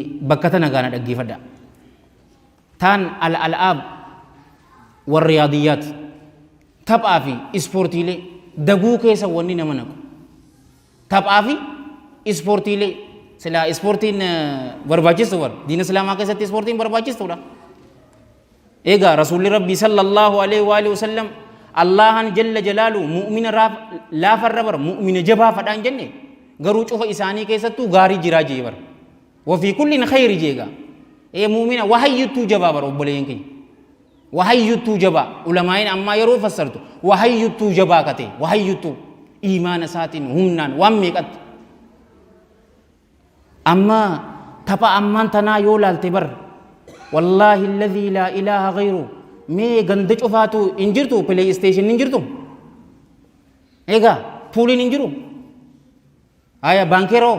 Bakka tana gaa na dhaggeeffadhaa. Taan al-al'aab warriyaadiyyaat taphaa fi ispoortiilee daguu keessa wanni nama naqu. Taphaa fi ispoortiilee silaa ispoortiin barbaachistu bar diina islaamaa keessatti ispoortiin barbaachistuudha. Egaa rasuulli rabbii sallallahu alaihi wa alihi wasallam Allahan jalla jalaalu mu'mina laafarra bar mu'mina jabaa fadhaan jenne garuu cufa isaanii keessattuu gaarii jiraa jee bar. Wafii kullin khayri jee gaa. Ee mu'mina wahayyuttuu jabaa bar obboleeyyan keenya. Wahayyuttuu jabaa ulamaa'iin ammaa yeroo fassartu wahayyuttuu jabaa kate wahayyuttuu iimaana isaatiin humnaan waan meeqatti. Amma tapha ammaan tanaa yoo laalte bar wallaahi alladhii laa ilaaha ghayru mee ganda cufaatu hin jirtu play station hin jirtu egaa puuliin hin jiru haya baankeeroo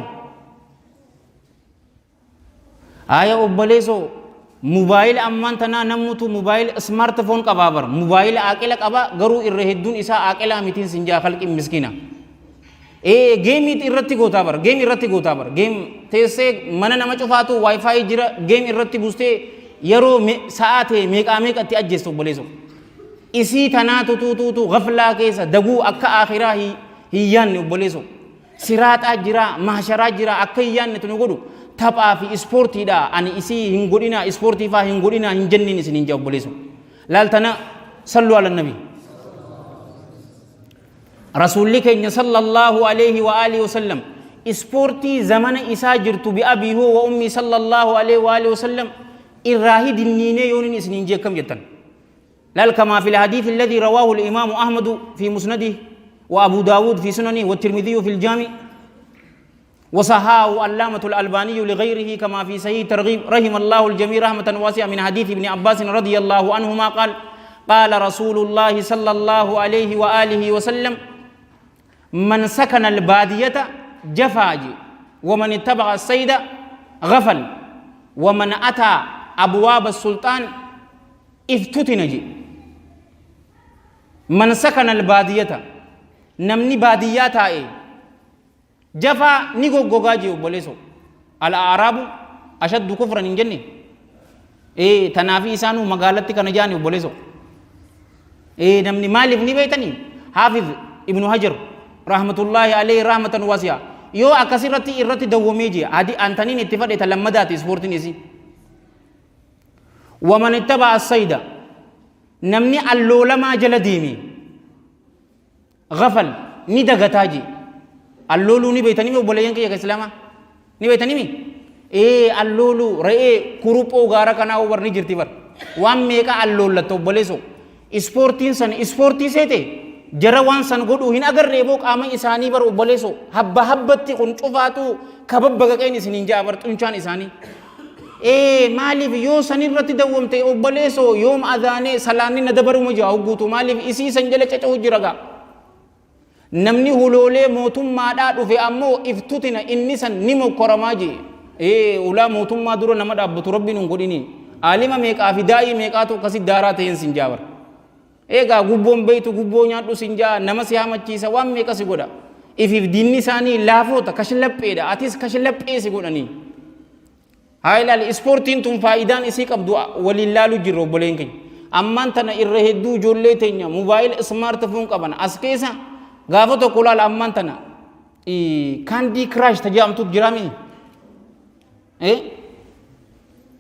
Haaya obboleesoo mubaayila ammaan tanaa namutu mubaayila smartphone qabaa bar mubaayila aaqila qabaa garuu irra hedduun isaa aaqilaa mitiin sin jaa khalqiin miskiina. Ee geemii irratti gootaa bar geem irratti gootaa bar geem teessee mana nama cufaatu wifi jira geem irratti buustee yeroo sa'aa ta'e meeqaa meeqatti ajjeesta obboleesoo. Isii tanaa tutuutuutu gaflaa keessa daguu akka akhiraa hin yaanne obboleesoo. Siraaxaa jira, mahsharaa jira, akka hin yaannetu nu godhu taphaa fi ispoortiidha. Ani isii hin godhinaa, ispoortii faa hin godhinaa hin jenniin isin hin jaa obboleesso. Laal tana sallu ala nabi. Rasuulli keenya sallallahu alaihi wa alihi wasallam ispoortii zamana isaa jirtu bi abii huwa wa ummii sallallahu alaihi wa alihi wasallam irraa hidinniinee yoonin isin hin jee akkam jettan. Laal kamaa fil hadiith alladhii rawaahu al-imaamu Ahmadu fi musnadihi wa Abu Daawud fi sunanihi wa Tirmidhiyyu fil jaami wa sahaahu allaamatu al-albaaniyyu lighayrihi kamaa fi sahihi targhiib rahima Allahu al-jamii rahmatan waasi'a min hadiith ibni Abbaas radiyallahu anhumaa qaal qaala rasuulullaahi sallallahu alayhi wa aalihi wa sallam man sakana al-baadiyata jafaa je wa man ittaba'a as-sayda ghafal wa man ataa abwaaba as-sulxaan iftutina je man sakana albaadiyata namni baadiyyaa taa'e jafaa ni goggogaa je obboleeso al a'raabu ashaddu kufran hin jenne ee tanaafi isaanuu magaalatti kana jaani obboleeso ee namni maaliif ni beeytanii haafiz ibnu hajar rahmatullaahi alayhi rahmatan wasi'a yoo akkasirratti irratti dawwamee je adi antaniin itti fadhe ta lammadaati ispoortiin isii Waman ittaba'a as-sayda namni alloolamaa jala deeme ghafal ni dagataa jee allooluu ni beeytanii mi obboleeyyan kiyya ka islaamaa ni beeytanii mi ee allooluu re'ee kuruphoo gaara kanaa bar ni jirti bar waan meeqa alloollatta obboleessoo ispoortiin san ispoortii seete jara waan san godhuu hin agarree boo qaama isaanii bar obboleessoo habba habbatti kun cufaatu kababbaqaqeen isiniin ja'a bar xunchaan isaanii Ee maaliif yoo san irratti dawwamte obboleessoo yoom azaanee salaanni na dabaruma jira hogguutu maaliif isii san jala caca'u jira gaa. Namni huloolee mootummaadhaa dhufe ammoo iftutina inni san ni mokkoramaa jee. Ee ulaa mootummaa dura nama dhaabbatu rabbiin hin godhini. Aalima meeqaa fi daa'ii meeqaatu akkasi daaraa ta'een sin jaabar. Eegaa gubboon beeytu gubboo nyaadhu sin jaa nama si hamachiisa waan meeqa si godha. Ifiif diinni isaanii laafoota kashlapheedha atis kashlaphee si godhanii. Haa ilaali ispoortiin tun faayidaan isii qabdu waliin laalu jirra obboleen keenya. Ammaan tana irra hedduu ijoollee teenya mobaayila ismaartifoon qaban as keessa gaafa tokko laala ammaan tana kaandii kiraash tajaajamtuut jiraamii. Eh?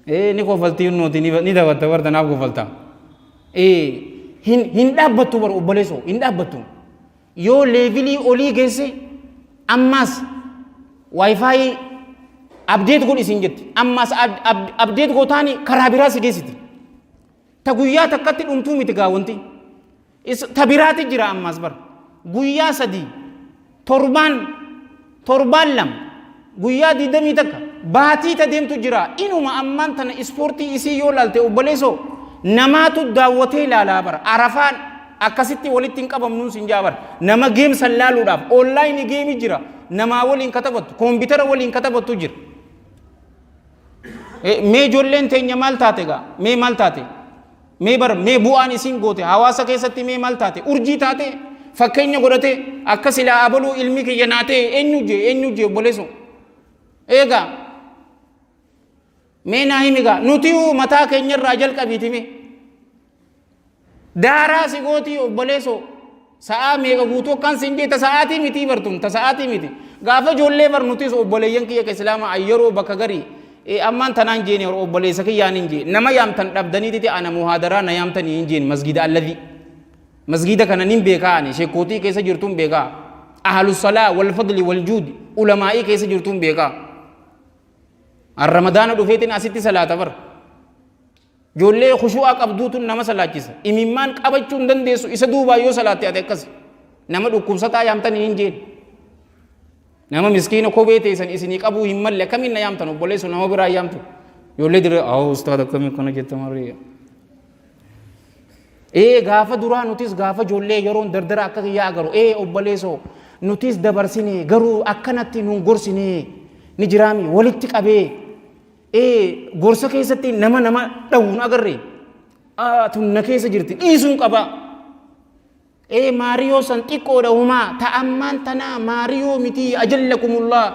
Eh, ni kofaltii nuti ni dabatta bar tanaaf kofalta. Eh, hin hin dhaabbattu bar obboleessoo hin dhaabbattu. Yoo leevilii olii geesse ammaas wifi update godhi siin jetti. Ammaas update gootaani karaa biraa si geessiti. Ta guyyaa takkatti dhumtuu miti gaa wanti. Ta biraati jira ammaas bar. Guyyaa 3, torbaan, torbaan 2, guyyaa 21, baatii ta deemtu jira. Inuma ammaan tana ispoortii isii yoo laalte obboleessoo namaatu daawwatee ilaalaa bara. Arafaan akkasitti walitti hin qabamnuun sin jaa bara. Nama geem san laaluudhaaf onlaayinii geemi jira. Namaa waliin ka taphattu, koompitara waliin ka taphattu jira. Mee ijoolleen teenya maal taate gaa? Mee maal taate? Mee bar mee bu'aan isiin goote hawaasa keessatti mee maal taate? Urjii taate fakkeenya godhate akka silaa abaluu ilmi kiyya naa ta'e eenyu jee eenyu jee obboleessoo. Eegaa Mee naa himi gaa nutiyuu mataa keenyarraa jalqabiiti mee. Daaraa si gootii obboleessoo sa'aa meeqa guutuu akkaan siin jee ta sa'aatii mitii bartun ta sa'aatii miti. Gaafa ijoollee bar nutis obboleeyyan kiyya ka islaamaa yeroo bakka garii ammaan tanaan jeeni obboleessa kiyyaan hin jee nama yaamtan dhabdaniititi ana muhaadaraa na yaamtanii hin jeen masgida alladhi. Masgiida kana nin beekaa ani sheekootii keessa jirtuun beekaa. Ahlu salaa wal fadli wal juudi ulamaa'ii keessa jirtuun beekaa. An ramadaana dhufeetiin asitti salaata bar. Ijoollee khushuu'aa qabduutu nama salaachisa. Imimmaan qabachuu hin dandeessu isa duubaa yoo salaatte ati akkas. Nama dhukkubsataa yaamtanii hin jeen. Nama miskiina kophee teessan isinii qabuu hin malle akkamiin na yaamtan obboleessu nama biraa yaamtu. Ijoollee dirree awoo ustaad akkamiin kana jetta maree. Ee gaafa duraa nutis gaafa ijoollee yeroon dardara akka kiyyaa agaru ee obboleessoo nutis dabarsine garuu akkanatti nun gorsine ni jiraami walitti qabee ee gorsa keessatti nama nama dhawuun agarre tun na keessa jirti dhiisuun qabaa. Ee maariyoo san xiqqoodha humaa ta ammaan tanaa maariyoo mitii ajallakumullah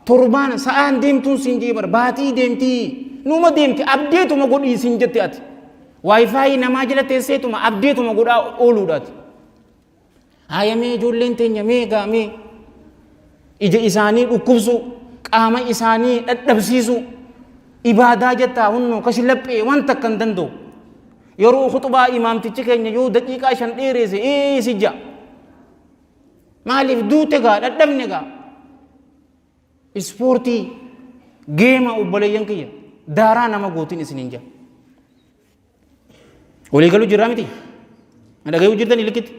torbaan sa'aan deemtuun siin jee bar baatii deemtii numa deemti abdeetuma godhii siin jette ati waayifaayi namaa jala teesseetuma abdeetuma godhaa ooluudha ati haaya mee ijoolleen teenya mee gaa mee ija isaanii dhukkubsuu qaama isaanii dhadhabsiisuu ibaadaa jettaa hunnoo kashlaphee waan takka hin danda'u Yeroo khuxbaa imaamtichi keenya yoo daqiiqaa 5 dheereesse ee si ja'a. Maaliif duute gaa dhadhabne gaa. Ispoortii geema obboleeyyan kiyya daaraa nama gootiin isiniin ja'a. Walii galuu jirraa miti? Na dhagayuu jirtanii likkitti?